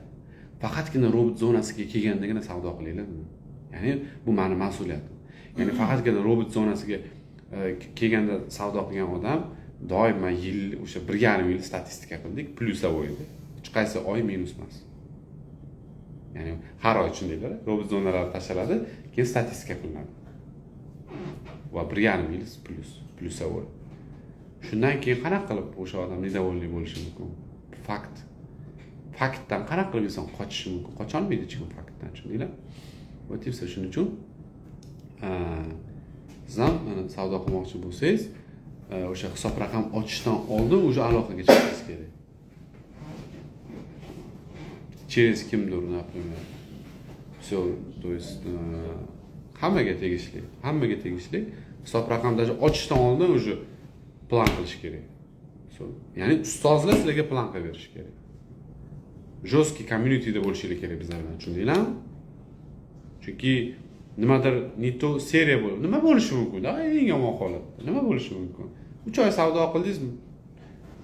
faqatgina robot zonasiga kelgandagina savdo qilinglar dedim. Ya'ni bu meni mas'uliyatim. Ya'ni faqatgina robot zonasiga kelganda savdo qilgan odam doimo yil o'sha 1,5 yil statistika qildik, plyusavoy edi. Hech qaysi oy minus emas. Ya'ni har oy shundaylar, robot zonalari tashlanadi, keyin statistika qilinadi. Va 1,5 yil plyusavoy. Shundan keyin qanaqa qilib o'sha odam недовольный bo'lishi mumkin? Fakt. Faktdan qanaqa qilib inson qochishi mumkin? Qocha olmaydi hech kim faktdan, tushundinglar? Вот и все. Shuning uchun siz ham mana savdo qilmoqchi bo'lsangiz, o'sha hisob raqam ochishdan oldin уже aloqaga chiqishingiz kerak. Через kimdir, например. Все, то есть hammaga tegishli, hammaga tegishli hisob raqam даже ochishdan oldin уже plan qilish kerak. Ya'ni ustozlar sizlarga plan qilib berish kerak. Жесткий communityda bo'lishingiz kerak bizlar bilan, tushundinglarmi? Chunki nimadir не то seriya bo'lib, nima bo'lishi mumkin? Eng yomon holatda nima bo'lishi mumkin? 3 oy savdo qildingiz,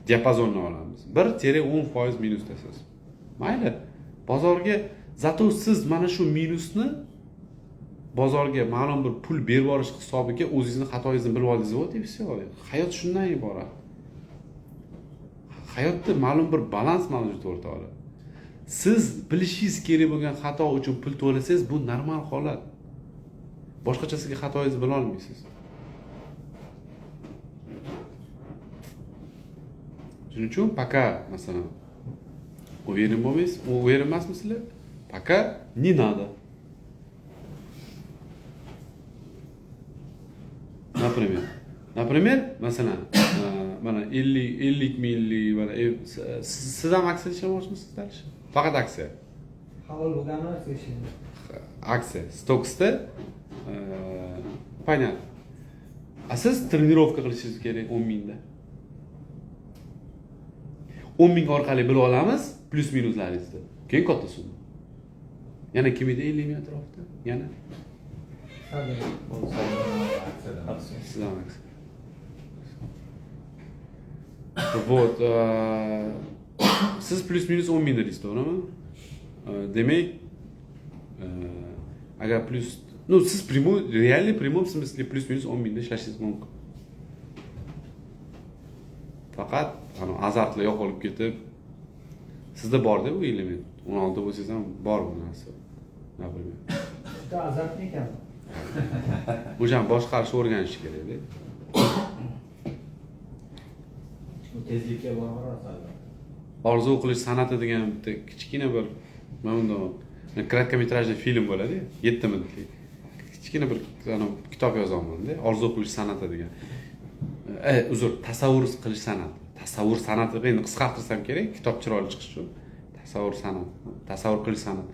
diapazonni olamiz. 1-10% minusdasiz. Mayli, bozorga zato siz mana shu minusni bozorga ma'lum bir pul berib yuborish hisobiga o'zingizni xatoyingizni bilib oldingiz, вот и все. Hayot shundan iborat. Hayotda ma'lum bir balans mavjud o'rtoqlar. Siz bilishingiz kerak bo'lgan xato uchun pul to'lasangiz, bu normal holat. Boshqachasiga xatoyingizni bila olmaysiz. Shuning uchun пока, masalan, уверен bo'lmaysiz, уверен emasmisizlar? Пока не надо. Например, masalan, mana 50 minglik mana siz ham aksiya ishlamoqchimisiz dalish? Faqat aksiya. Halol bo'lgan narsa ishlaydi. Aksiya, stocksda понятно. A siz trenirovka qilishingiz kerak 10 mingda. 10 ming orqali bilib olamiz plyus minuslaringizni. Keyin katta summa. Yana kim edi 50 ming atrofida? Yana siz ham aksiya. Вот, siz plyus minus 10 ming dedingiz, to'g'rimi? Demak, agar plyus, ну, siz прямой, реальный прямом смысле plyus minus 10 mingda ishlashingiz mumkin. Faqat azartlar yo'qolib ketib, sizda bor-da bu element. 16 bo'lsangiz ham bor bu narsa. Например. Juda azartli ekan. O'shani boshqarishni o'rganish kerak-da. Bu tezlikka barobar albatta. Orzu qilish san'ati degan bitta kichkina bir mana bundoq краткометражный film bo'ladi, 7 minutlik. Kichkina bir kitob yozyapmanda, orzu qilish san'ati degan. Uzr, tasavvur qilish san'ati. Tasavvur san'ati endi qisqartirsam kerak, kitob chiroyli chiqishi uchun. Tasavvur san'ati, tasavvur qilish san'ati.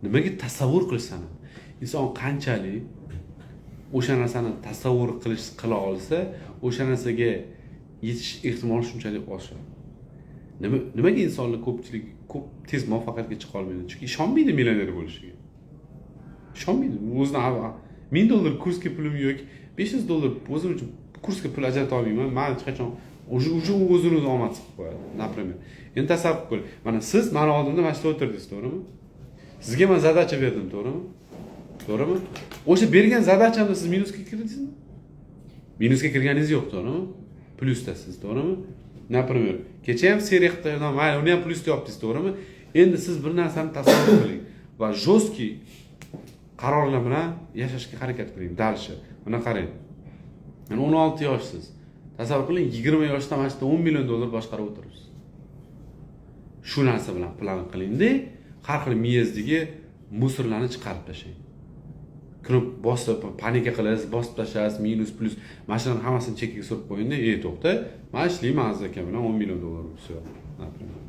Nimaga tasavvur qilish san'ati? Inson qanchalik o'sha narsani tasavvur qila olsa, o'sha narsaga yetish ehtimoli shunchalik oshadi. Nimaga insonlar ko'pchilik ko'p tez muvaffaqiyatga chiqa olmaydi? Chunki ishonmaydi millioner bo'lishiga. Ishonmaydi. O'zini $1000 kursga pulim yo'q, $500 o'zim uchun kursga pul ajrata olmayman. Men hech qachon o'zi o'zini o'zi omad qilib qo'yadi, например. Endi tasavvur qiling. Mana siz meni oldimda mana shu o'tirdingiz, to'g'rimi? Sizga men задача berdim, to'g'rimi? To'g'rimi? O'sha bergan задача mda siz minusga kirdingizmi? Minusga kirganingiz yo'q, to'g'rimi? Plyusdasiz, to'g'rimi? Например, kecha ham seriya qilib, mayli, uni ham plyusda yopdingiz, to'g'rimi? Endi siz bir narsani tasavvur qiling va жесткий qarorlar bilan yashashga harakat qiling. Дальше. Mana qarang. Mana 16 yoshsiz. Tasavvur qiling, 20 yoshda mana shu $10 million boshqarib o'tiribsiz. Shu narsa bilan plan qilingda, har xil miyangizdagi мусор larni chiqarib tashlang. Kirib bosib, паника qilasiz, bosib tashlaysiz, minus, plyus, mana shularni hammasini chekkaga surib qo'yingda, to'xta, men ishlayman Aziz aka bilan $10 million, всё, например.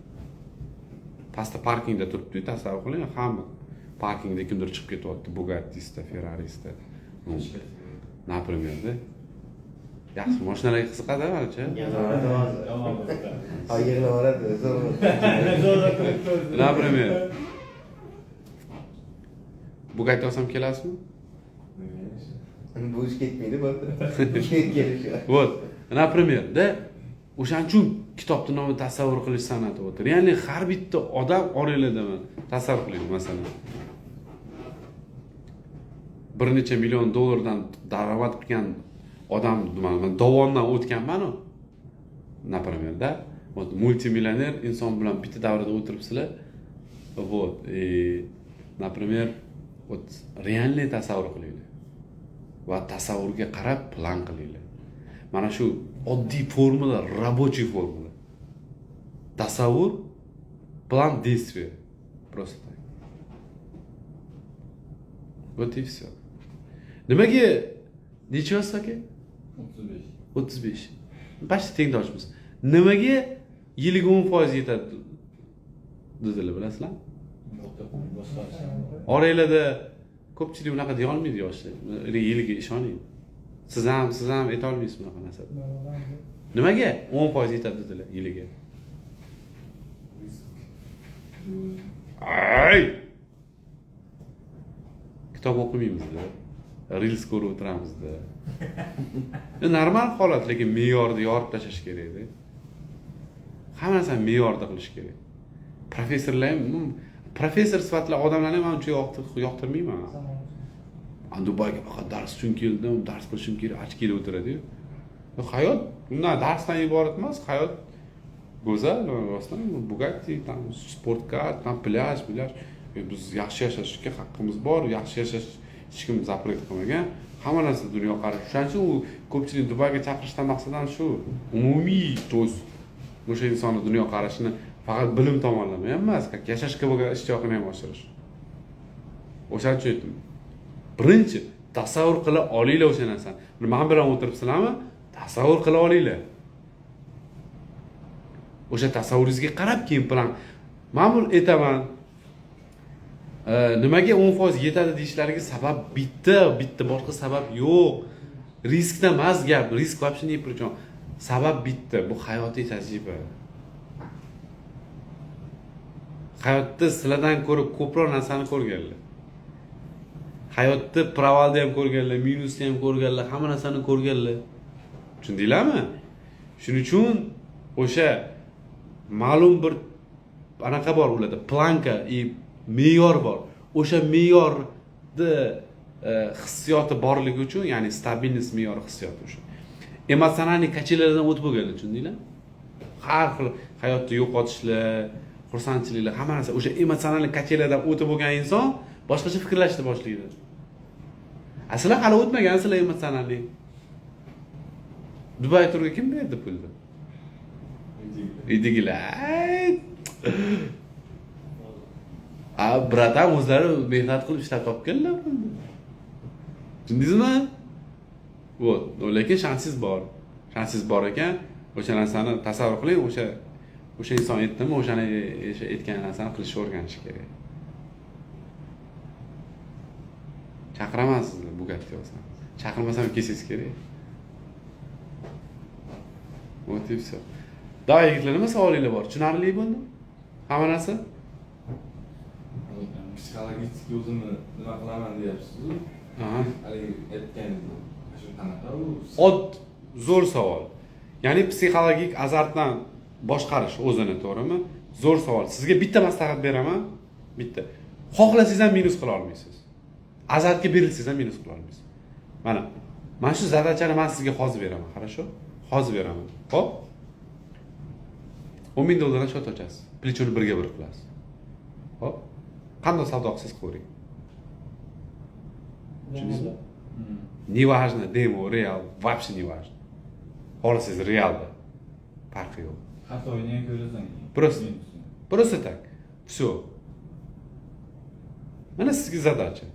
Pastda parkingda turibdi, tasavvur qiling, hamma parkingda kimdir chiqib ketyapti, Bugatti'sda, Ferrari'sda. Например-da. Yaxshi mashinalarga qiziqadi manimcha. Ha, yig'laveradi, zo'r. Например. Bugatti olsam kelasizmi? Bu ish ketmaydi, bo'ldi. Kelishi. Вот, например, da o'shaning uchun kitobni nomi tasavvur qilish san'ati o'tir. Ya'ni har bitta odam oranglardaman. Tasavvur qiling, masalan. Bir necha million dollardan daromad qilgan odam, man dovondan o'tganman-u. Например, da, вот multimillioner inson bilan bitta davrada o'tiribsizlar. Вот, и, например, вот реальный tasavvur qilinglar. Va tasavvurga qarab plan qilinglar. Mana shu oddiy formula, рабочий formula. Tasavvur, план, действие. Просто так. Вот и все. Nimaga necha yoshsiz aka? 35. 35. Почти tengdoshmiz. Nimaga yiliga 10% yetadi dedilar, bilasizlarmi? Oranglarda ko'pchilik bunaqa deya olmaydi yoshlar. Yiliga ishoning. Siz ham ayta olmaysiz bunaqa narsani. Nimaga 10% yetadi dedilar yiliga? Ay! Kitob o'qimaymiz-da. Reels ko'rib o'tiramiz-da. Normal holat, lekin me'yorni yorib tashlash kerak-da. Hamma narsani me'yorda qilish kerak. Professorlar ham, professor sifatli odamlarni ham uncha yoqtirmayman. Dubayga faqat dars uchun keldim, dars qilishim kerak, ochkida o'tiradi-yu. Hayot undan darsdan iborat emas, hayot go'zal, rostdan Bugatti, tam sportkar, tam plyaj, plyaj. Biz yaxshi yashashga haqqimiz bor, yaxshi yashash hech kim запрет qilmagan. Hamma narsa dunyoqarash. O'shaning uchun u ko'pchilik Dubayga chaqirishdan maqsad ham shu. Umumiy to'z o'sha insonni dunyoqarashini faqat bilim tomonlama ham emas, yashashga bo'lgan ishtiyoqini ham oshirish. O'shaning uchun aytdim. Birinchi tasavvur qila olinglar o'sha narsani. Men bilan o'tiribsizlarmi? Tasavvur qila olinglar. O'sha tasavvuringizga qarab keyin plan. Men buni aytaman. Nimaga 10% yetadi deyishlariga sabab bitta, bitta boshqa sabab yo'q. Riskda emas gap, risk вообще не при чем. Sabab bitta, bu hayotiy tajriba. Hayotda sizlardan ko'ra ko'proq narsani ko'rganlar. Hayotda provalni ham ko'rganlar, minusni ham ko'rganlar, hamma narsani ko'rganlar. Tushundinglarmi? Shuning uchun o'sha ma'lum bir anaqa bor ularda, planka и me'yor bor. O'sha me'yorni hissiyoti borligi uchun, ya'ni stabilность me'yori hissiyoti o'sha. Emotsionalniy kachelardan o'tib bo'lganlar, tushundinglar? Har xil hayotda yo'qotishlar, xursandchiliklar, hamma narsa o'sha emotsionalniy kachelardan o'tib bo'lgan inson boshqacha fikrlashni boshlaydi. Asli hali o'tmagansizlar emotsionalniy. Dubay turga kim berdi pulni? Uydagilar. A bratan o'zlari mehnat qilib ishlab topganlar buni. Tushundingizmi? Вот, lekin shansingiz bor. Shansingiz bor ekan, o'sha narsani tasavvur qiling, o'sha inson aytdimi, o'shani o'sha aytgan narsani qilishni o'rganish kerak. Chaqiraman sizni Bugatti olsam. Chaqirmasam kelsangiz kerak. Вот и всё. Давай yigitlar, nima savolinglar bor? Tushunarli bo'ldimi? Hamma narsa? Psixologik o'zimni nima qilaman deyapsiz-ku. Aha. Haligi aytganingiz shu qanaqa u? Zo'r savol. Ya'ni psixologik azartdan boshqarish o'zini, to'g'rimi? Zo'r savol. Sizga bitta maslahat beraman, bitta. Xohlasangiz ham minus qila olmaysiz. Azartga berilsangiz ham minus qila olmaysiz. Mana shu zadachani men sizga hozir beraman, хорошо? Hozir beraman. Xo'p? $10,000 dan shot ochasiz. Plechoni birga bir qilasiz. Xo'p? Qanday savdo qilsangiz ko'ring. Tushundingizmi? Неважно, demo, real, вообще не важно. Xohlasangiz realda. Farqi yo'q. Xatoyini ham ko'rasan. Просто так. Всё. Mana sizga zadacha.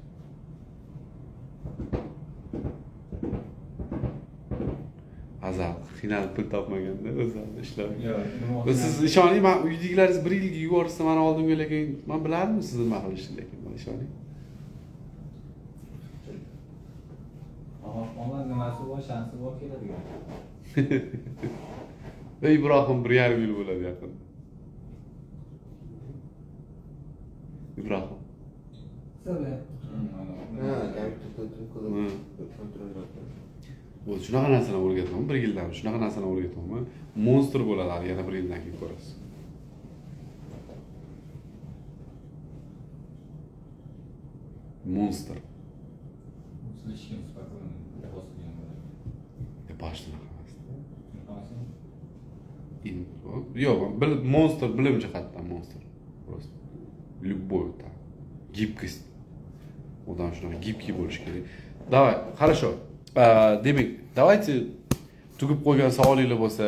Azal qiynalib pul topmaganda o'zi ishlab. Yo'q, siz ishoning, men uydagilaringiz bir yilga yuborsa meni oldimga, lekin men bilardim siz nima qilishni, lekin ishoning. Omad nimasi bor, shansi bor keladigan. Ibrohim 1,5 yil bo'ladi yaqin. Ibrohim. Ha, kompyuter kontrol. Bu shunaqa narsani o'rgataman, 1 yildan shunaqa narsani o'rgataman. Monster bo'ladi hali yana 1 yildan keyin ko'rasiz. Monster. Слишком спокойно bosilgan bo'ladi. Boshida emas. Yo'q, monster bilim jihatdan monster. Просто любой там гибкость. Odam shunaqa gibkiy bo'lish kerak. Давай, хорошо. Demak, давайте tugib qo'ygan savolinglar bo'lsa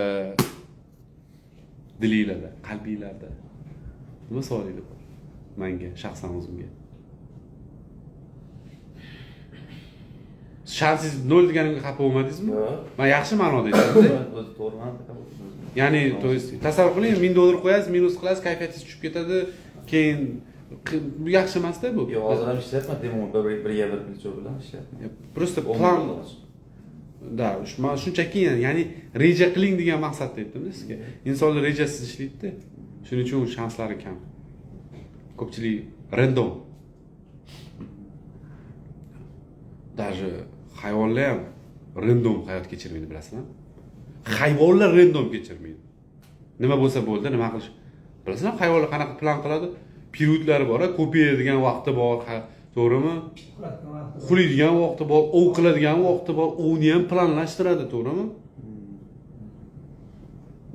dilinglarda, qalbinglarda nima savolinglar bor? Menga, shaxsan o'zimga. Shansingiz 0 deganimga xafa bo'lmadingizmi? Men yaxshi ma'noda aytdim. O'zi to'g'ri ma'noda. Ya'ni, to есть tasavvur qiling, $1000 qo'yasiz, minus qilasiz, kayfiyatingiz tushib ketadi, keyin bu yaxshi emas-da bu. Yo'q, hozir ham ishlayapman, demo birga bir плечо bilan ishlayapman. Просто plan. Da, men shunchaki, ya'ni reja qiling degan maqsadda aytdim-da sizga. Insonlar rejasiz ishlaydi-da. Shuning uchun shanslari kam. Ko'pchilik random. Даже hayvonlar ham random hayot kechirmaydi, bilasizmi? Hayvonlar random kechirmaydi. Nima bo'lsa bo'ldi, nima qilish. Bilasizmi, hayvonlar qanaqa plan qiladi? Periodlari bor, ko'payadigan vaqti bor, to'g'rimi? Uxlaydigan vaqti bor, ov qiladigan vaqti bor, ovni ham planlashtiradi, to'g'rimi?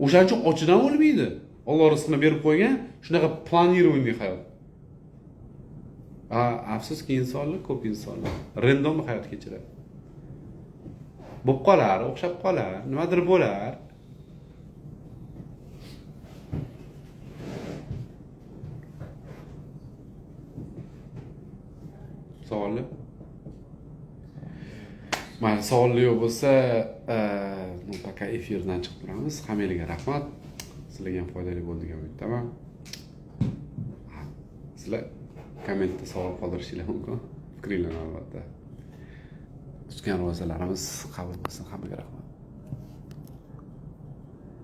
O'shaning uchun ochidan o'lmaydi. Alloh rizqini berib qo'ygan, shunaqa planirованный hayot. Afsuski insonlar, ko'p insonlar random hayot kechiradi. Bo'lib qolar, o'xshab qolar, nimadir bo'lar. Savollar? Mayli, savollar yo'q bo'lsa, пока efirdan chiqib turamiz. Hammanglarga rahmat. Sizlarga ham foydali bo'ldi degan umiddaman. Sizlar kommentda savol qoldirishinglar mumkin. Fikringlarni albatta. Tutgan ro'zalarimiz qabul bo'lsin. Hammaga rahmat.